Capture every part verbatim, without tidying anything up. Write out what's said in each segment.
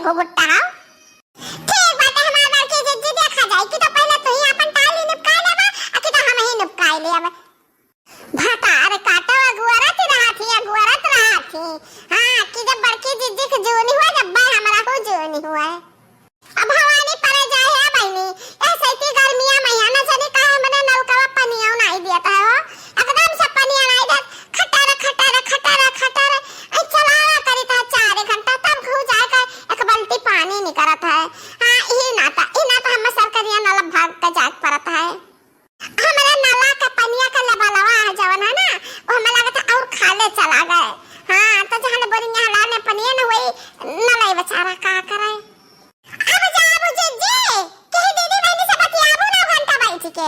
घुघुट्टा हो। ठीक बाटे हमार बड़की जिज्जी, देखा जाई कि तो पहिले तू ही आपन टाली निपकाई लेबा, आ कि तो हम ही निपकाई लेब। भतार काटो अगुअरत रहत ही, अगुअरत रहत ही। हाँ, कि जब बड़की जिज्जी के जूनी हुआ, जब बा हमरा हो जूनी हुआ। अब भवानी परे जाए है बहिनी, ऐसे इतनी गर्मिया में यहाँ न जाने काहे मने नलकवा पनिया नहीं दिया था हो। एकदम से पनिया नहीं देत, खटर, खटर, खटर, खटर। ऐ चलावा करी था चार घंटा, तब कहूँ जाए का एक बाल्टी पानी निकरत है। हाँ, ई नाता, ई नाता हम सरकरिया नल भाग के जाए पड़त है। हमरे नला के पनिया के लेवलवा है जवन है ना, वो हमें लगत है और खाले चला गए। हाँ, तो जहाँ ले बोरिंग हला ने पनिया न हुई, नलई बेचारा का करे। अब जाबू जिज्जी, कही दीदी बहनी से बतियाबू नौ घंटा बैठ के।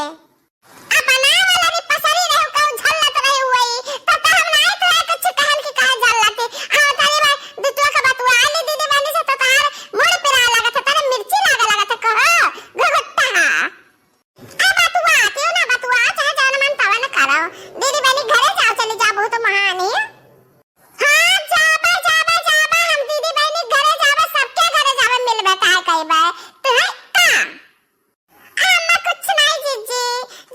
अपना वाला भी पसरी रहे, कहूँ झल्लत रही हुई, तो, तो हम नाई तो है कुछ कहन की काहे झल्लती। हाँ, तारी बात, दुतुआ का बतुआ ली दीदी बहनी से, तो तार मुड़ पिराए लगत है, तारे मिर्ची लागे लगत है, कहो, घुघुट्टा। आ बतुआ, क्यों ना बतुआ, चाहे जौन मन तवन करो। दीदी बहनी घरे जाओ, चली जाओ, बहुत महान है। हाँ, जाबे, जाबे, जाबे, हम दीदी बहनी घरे जाबे, सबके घरे जाबे, मिलबे, काहे कहबे? तुम्हें का? हम कुछ नहीं जीजी,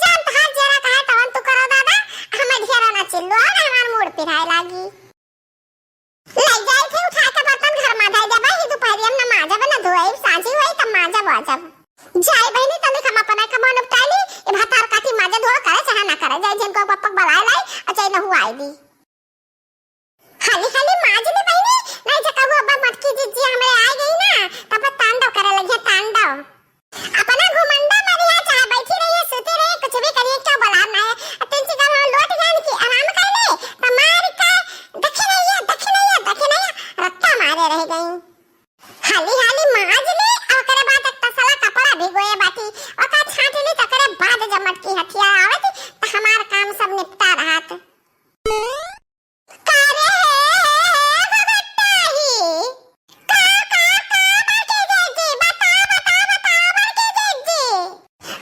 जौन तोहार जेरा कहे तवन तू करो दादा, हम ढेरा ना चिल्लो और हमार मूड पिराए लागी। ले जाई थे उठा के बर्तन घर में धई देबा, ही दोपहरिया में ना माजब ना धोएब, सांझी होई तब माजब वाजब। जाई बहिनी, तनिक हम अपना कमवा निपटाई ली, ए भतार काटी माजे धोए करे चाहे ना करे, जाई जिनको पप्पक बलाए लाई, आ चाहे नहुआई दी। हाली हाली माज ली बहिनी, नहीं जे कहू अब मटकी जिज्जी हमरे आ गई ना, तब तांडव करे लगिया तांडव। अपना घुमंडा मरिया चाहे बैठी रहिए, सुती रहिए, कुछ भी करिए, क्या बोला ना है। अब तुलसी का हम लोट जान की आराम कर ले, तो मार का दखिनैया, दखिनैया, दखिनैया, रट्टा मारे रह गई। हाली हाली माज ले, ओकरे बाद एक तसला कपड़ा भिगोए बाटी, ओका छाट ली, तकरे बाद जब मटकी हथिया आवत, त हमार काम सब निपटा रहत। का रे हे, हे, घुघुट्टा ही? का, का, का बड़की जिज्जी? बता, बता, बता बड़की जिज्जी।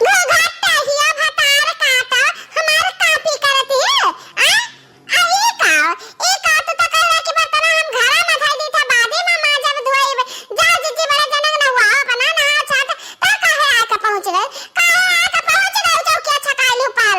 घुघुट्टा हिया भतार काटा, हमार कापी करत ही, आ? आ ई का? ई का तू तो कहले कि बर्तन हम घरा में धई दी था, बादे में माजब धोइब। जा जिज्जी बड़े जनक न हुआ, अपना नहा छाट, त काहे आके पहुँच गए? काहे आके पहुँच गए चौकिया छकाइल ऊपर?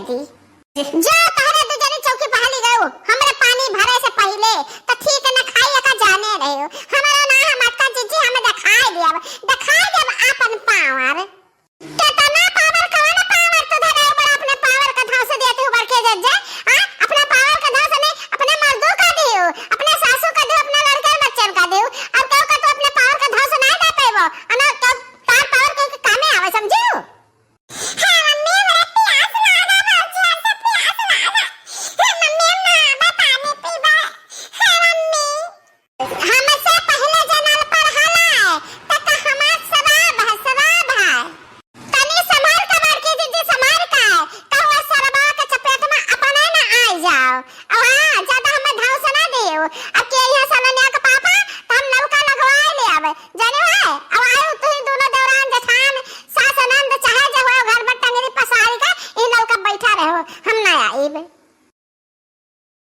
दी। जो तहरे दू जने चौकी पहली गयो, हमरे पानी भरे से पहिले, त ठीक न खाई का जाने रहे हो। हमरा ना हम अटका जीजी, हमें देखाई देब, देखाई देब आपन पावर।